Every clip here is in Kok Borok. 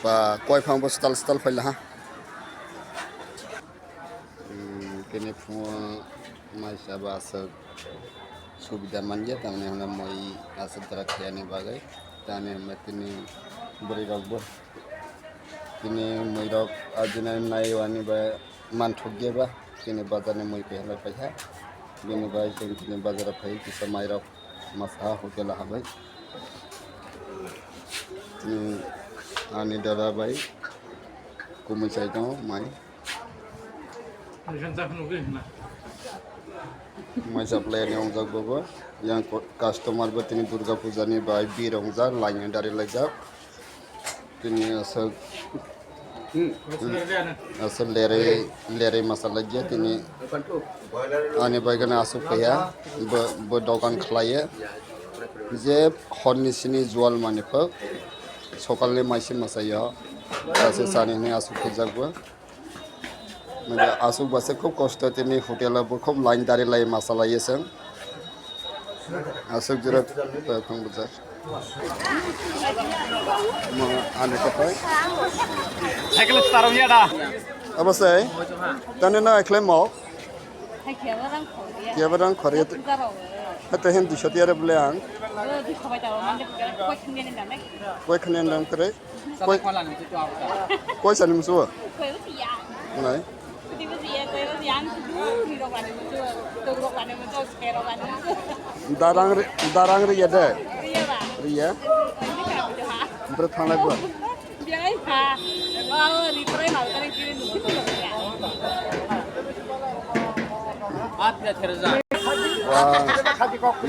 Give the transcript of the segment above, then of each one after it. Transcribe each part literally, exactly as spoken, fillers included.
Ba, koi phang bo stal stal phaila ha. Hmm, kini phungo maisa ba aswk subida manya, tamni hwnba moi aswk dara khayani bagwi. Tamni hwnba tini bwrwi rok bo tini moi rok ajina nai wani ba manthok ya ba tini bazar ni moi kaiha lai paikha. Bini bai chwng tini bazar o phai kisa mai rok. Masa hotel o habai. Tini ani dada bai kumui chai tongo mai. Mai supply ni ongjak bobo. Yang ko-, customer bo tini Durga Puja ni bai bir ongjak, line ni dari laijak. Tini aswk, aswk lerwi, lerwi masa lagya tini. Ani bai gana aswk kaya, bo, bo dogan khlaiya. Je horni sini jual mani phok, sokalni maisi masa yo. Kaisa chani hwnwi aswk khaijak bo. Mane aswk bwswk khub kosto tini hotel o bo khub line dari lai masa lai se. Aswk jora, eh, khang bwsa. Mo ani kapai. Cycle starong ya da. Abo sai. Tani na ekhle mo. Hai kya barang khori ya. Kya barang khori ya. Hata hen dusho tiare bole ang. Koi khani dam kre. Koi, koi sani musuo? Nai. Darang ri-, darang riya de? Riya. Bro thanglai bro. Wah,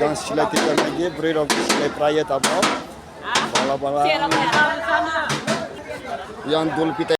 yang silai tiga lagi, bro rok silai praya tabo. Bala bala. Yang dul pita.